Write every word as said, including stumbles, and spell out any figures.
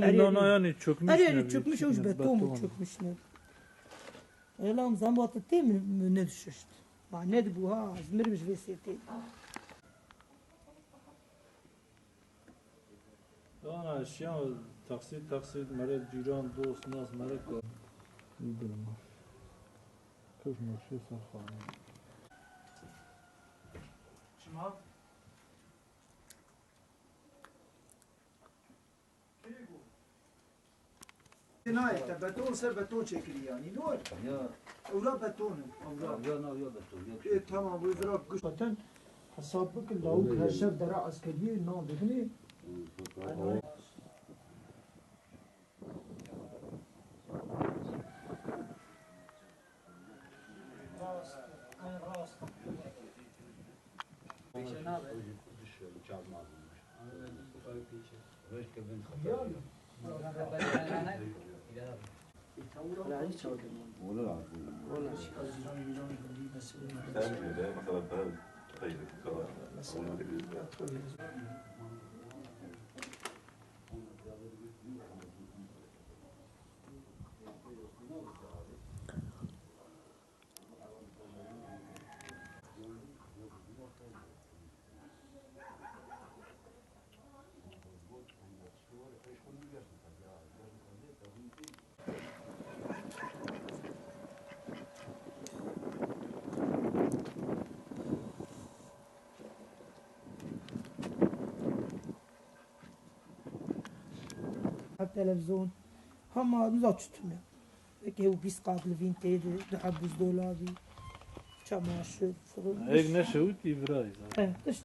Erê, nana erê. Yanî çökmüş Erê, erê, nebi, çökmüş, o ji çökmüş beton beton. Bû, çökmüş nebi. Ela em zan wate tê mi, mi nedişişt. Ma nedibû ha, ez mirim ji vê sê tê. Ana şiyan taksî taksî mere cîran, dost, nas, mere ko. Bilmiyorum. Kız murşi sarfani. Çima? Nayê, te beton ser beton çêkirî yanî. Ne? Ya. Ewra beton in, ewra. Ya, na, ya beton, ya. E, tamam, bu ewra güç. Zaten hesap bikin, lavuk her şev dera eskeriyê nan dibinê. Hep televizyon. Hema niza çi tune. Wekî ew bîst qat li vîn tê di, du heb buzdolabî, çamaşir, fırın. Êk neşewitî virayî zaten. He, tişt